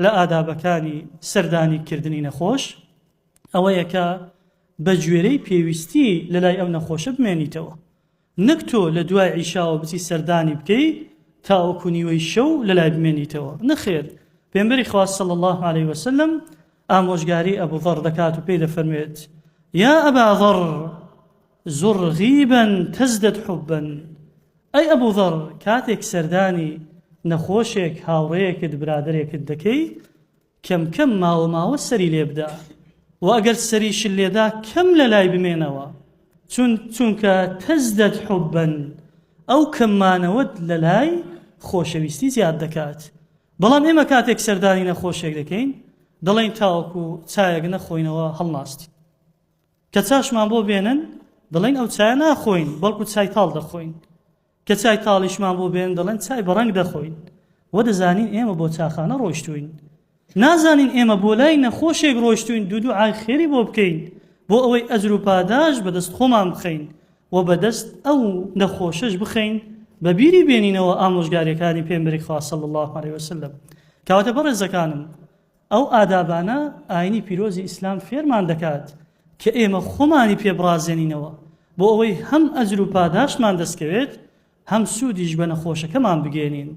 لە ئادابەکانی سەردانی کردنی نەخۆش ئەوەیە کە بە گوێرەی پێویستی لەلای ئەو نەخۆشە بمێنیتەوە نەک تۆ لە دوای عیشاوە بچی سەردانی بکەی تاوەکو نیوەی شەو لەلای بمێنیتەوە نەخێر پێمبەری خوا صلی الله علیه وسلم ئامۆژگاری ئەبو ذەڕ دەکات و پێی دەفەرموێت یا ئەبا ذەڕ زر غیبا تزدد حبا ئەی ئەبو ذەڕ کاتێک سەردانی نەخۆشێک هاوڕێیەکت برادەرێکت دەکەی کەم کەم ماوە ماوە سەری لێ بدە و ئەگەر سەریشت لێدا کەم لە لای بمێنەوە چون چونکە تزدد حبا ئەو کەم مانەوەت لە لای خۆشەویستی زیاد دەکات بەڵام ئێمە کاتێک سەردانی نەخۆشێک دەکەین دەڵێین تاوەکو چایەک نەخۆینەوە هەڵناستین کە چاشمان بۆ بێنن دەڵێن ئەو چایە ناخۆین بەڵکو چای تاڵ دەخۆین کە چای تاڵیشمان بۆ بێن دەڵێن چای بەڕەنگ دەخۆین وە دەزانین ئێمە بۆ چاخانە ڕۆیشتوین نازانین ئێمە بۆ لای نەخۆشێک ڕۆیشتوین دوو دوعای خێری بۆ بکەین بۆ ئەوەی ئەجر و پاداش بەدەست خۆمان بخەین و بەدەست ئەو نەخۆشەش بخەین بە بیری بێنینەوە ئامۆژگاریەکانی پێمبەری خوا صلی الله علیه وسلم کەواتە بەڕێزەکانم ئەو ئادابانە ئاینی پیرۆزی ئیسلام فێرمان دەکات کە ئێمە خۆمانی پێ بڕازێنینەوە بۆ ئەوەی هەم ئەجر و پاداشتمان دەستکەوێت هەم سوودیش بە نەخۆشەکەمان بگەێنین.